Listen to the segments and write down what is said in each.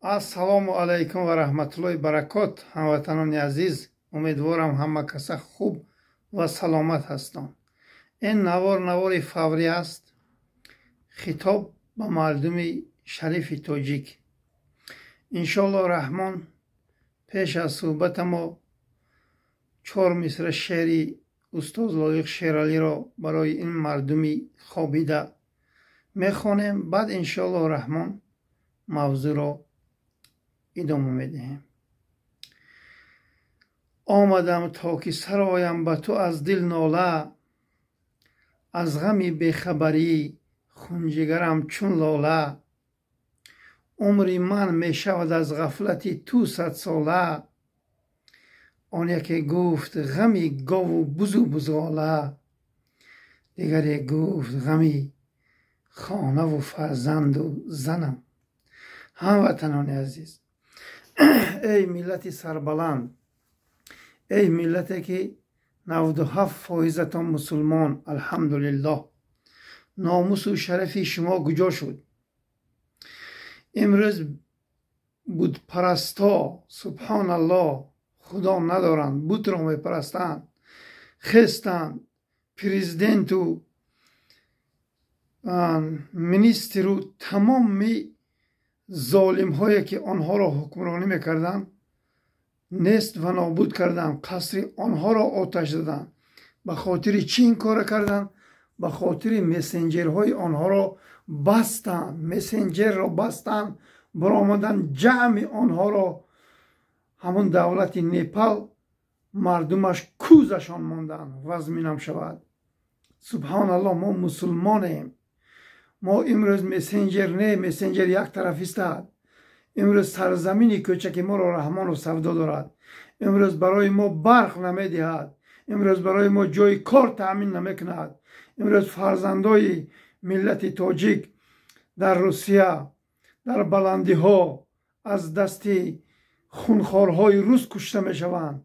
Ассалому алайкум ва раҳматуллоҳи баракот, ҳамватанони азиз. Умедворам, ҳама каса хуб ва саломат ҳастанд. Ин навор навори фаврӣ аст, хитоб ба мардуми шарифи тоҷик. Иншоаллоҳ раҳмон, пеш аз суҳбата мо чор мисра шеъри устоз Лоиқ Шералиро барои ин мардуми хобида мехонем, баъд иншоаллоҳ раҳмон мавзӯъро идома медиҳем. Омадам, то ки сароям ба ту аз дил нола, аз ғами бехабарӣ хунҷигарам чун лола. Умри ман мешавад аз ғафлати ту садсола. Он яке гуфт: ғами гову бузу бузғола, дигаре гуфт: ғами хонаву фарзанду занам. Ҳамватанони азиз, эй миллати сарбаланд, эй миллате ки 97 фоизатон мусулмон, алҳамдулиллоҳ, номусу шарафи шумо куҷо шуд? Имрӯз бутпарасто, субҳоналлоҳ, худо надоранд, бутро мепарастанд, хестанд, президенту министру тамоми золимҳое ки онҳоро ҳукмронӣ мекарданд, нест ва нобуд карданд, қасри онҳоро оташ заданд. Ба хотири чӣ ин корро карданд? Ба хотири мессенҷерҳои онҳоро бастанд, мессенҷерро бастанд, баромаданд, ҷамъи онҳоро ҳамон давлати Непал мардумаш кузашон монданд. Вазминам шавад. Субҳоналлоҳ, мо мусулмонем. Мо имрӯз мессенҷер не, мессенҷер як тараф истад. Имрӯз сарзамини кӯчаки моро Раҳмонов савдо дорад. Имрӯз барои мо барқ намедиҳад. Имрӯз барои мо ҷои кор таъмин намекунад. Имрӯз фарзандои миллати тоҷик дар Русия, дар баландиҳо аз дасти хунхорҳои рус кушта мешаванд.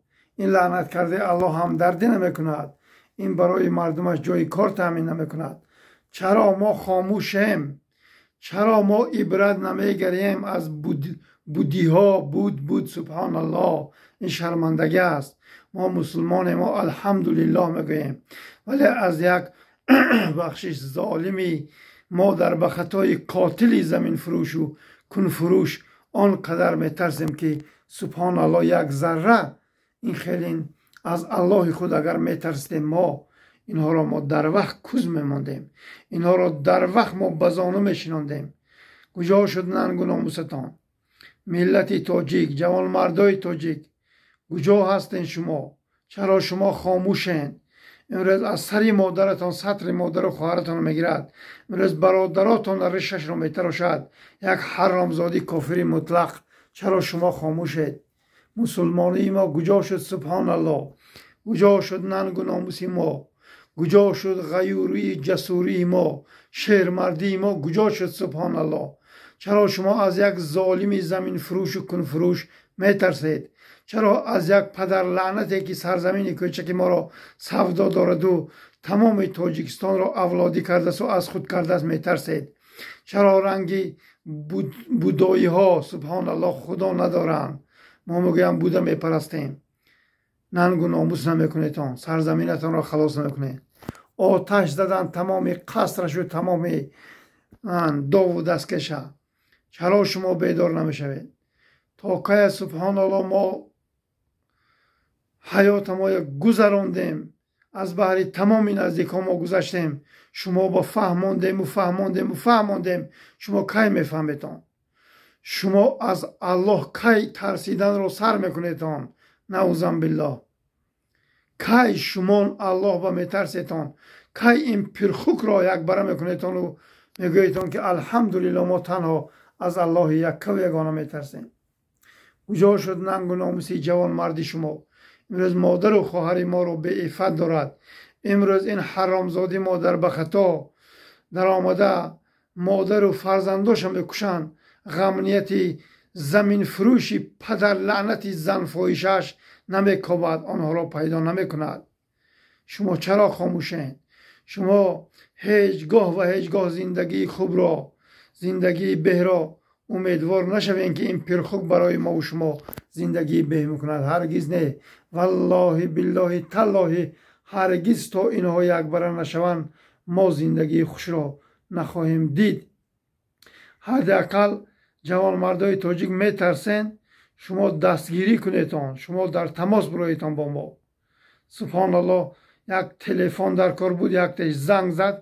Ин лаънат кардаи Аллоҳ ҳамдардӣ намекунад. Ин барои мардумаш ҷои кор таъмин намекунад. Чаро мо хомӯшем? Чаро мо ибрат намегирем аз буддиҳо? Буд, буд, субҳоналлоҳ, ин шармандагӣ аст. Мо мусулмонем, мо алҳамдулиллоҳ мегӯем, вале аз як бахшиш золими мо дар ба хатои қотили заминфурӯшу кунфурӯш он қадар метарсем, ки субҳоналлоҳ, як зарра ин хелин аз Аллоҳи худ агар метарсидем, мо инҳоро мо дар вақт куз мемондем, инҳоро дар вақт мо ба зону мешинондем. Куҷо шуд нангу номусатон, миллати тоҷик? Ҷавонмардои тоҷик, куҷо ҳастен шумо? Чаро шумо хомӯшен? Имрӯз аз сари модаратон сатри модару хоҳаратонро мегирад. Имрӯз бародаротон ришашро метарошад як ҳаромзодӣ, кофири мутлақ. Чаро шумо хомӯшед? Мусулмонии мо куҷо шуд? Субҳоналлоҳ, куҷо шуд нангу номуси мо? Куҷо шуд ғаюрии ҷасурии мо, шермардии мо куҷо шуд? Субҳоналлоҳ, чаро шумо аз як золими заминфурӯшу кунфурӯш метарсед? Чаро аз як падарлаънате, ки сарзамини кӯчаки моро савдо дораду тамоми Тоҷикистонро авлодӣ кардасту аз худ кардааст, метарсед? Чаро ранги будоиҳо, субҳоналлоҳ, худо надоранд, мо мегӯям буда мепарастем, нангу номус намекунедон, сарзаминатонро халос намекунед? Оташ задан тамоми қасрашу тамоми дову дасткаша. Чаро шумо бедор намешавед? То кая, субҳоналлоҳ, мо ҳаётамоя гузарондем, аз баҳри тамоми наздикҳо мо гузаштем, шумо ба фаҳмондему фаҳмондему фаҳмондем, шумо кай мефаҳметон? Шумо аз Аллоҳ кай тарсиданро сар мекунедон? Наузан биллоҳ, кай шумон Аллоҳ ба метарсетон? Кай ин пирхукро якбара мекунедону мегӯедон, ки алҳамдулилло, мо танҳо аз Аллоҳи яккаву ягона метарсем? Куҷо шуд нангу номуси ҷавонмарди шумо? Имрӯз модару хоҳари моро беиффат дорад. Имрӯз ин ҳаромзодӣ модар ба хато даромада, модару фарзандоша мекушанд. Ғамнияти заминфурӯши падарлаънати занфоҳишааш намекобад, онҳоро пайдо намекунад. Шумо чаро хомӯшед? Шумо ҳеҷ гоҳ ва ҳеҷ гоҳ зиндагии хубро, зиндагии беҳро Умедвор нашавем, ки ин пирхук барои мову шумо зиндагӣ беҳ мекунад. Ҳаргиз не. Валлоҳи, биллоҳи, таллоҳи, ҳаргиз то инҳо якбара нашаванд, мо зиндагии хушро нахоҳем дид. Ҳадди ақал, ҷавонмардои тоҷик, метарсен, шумо дастгирӣ кунедон, шумо дар тамос бироедон бо мо. Субҳоналлоҳ, як телефон дар кор буд, яктеш занг зад,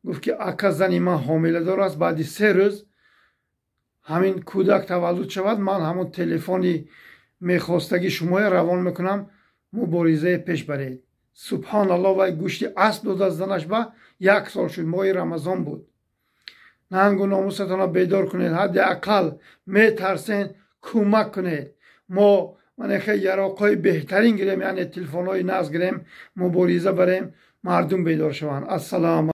гуфт ки ака, зани ман ҳомиладор аст, баъди 3 рӯз ҳамин кӯдак таваллуд шавад, ман ҳамон телефони мехостагӣ шумоя равон мекунам, муборизае пеш баред. Субҳоналлоҳ, вай гӯшти асп додааст занаш ба, як сол шуд, моҳи Рамазон буд. Нангу номусатонро бедор кунед. Ҳадди ақал, метарсен, кӯмак кунед. Мо манехе яроқҳои беҳтарин гирем, яъне телефонҳои нағз гирем, мубориза барем, мардум бедор шаванд. Ассалом.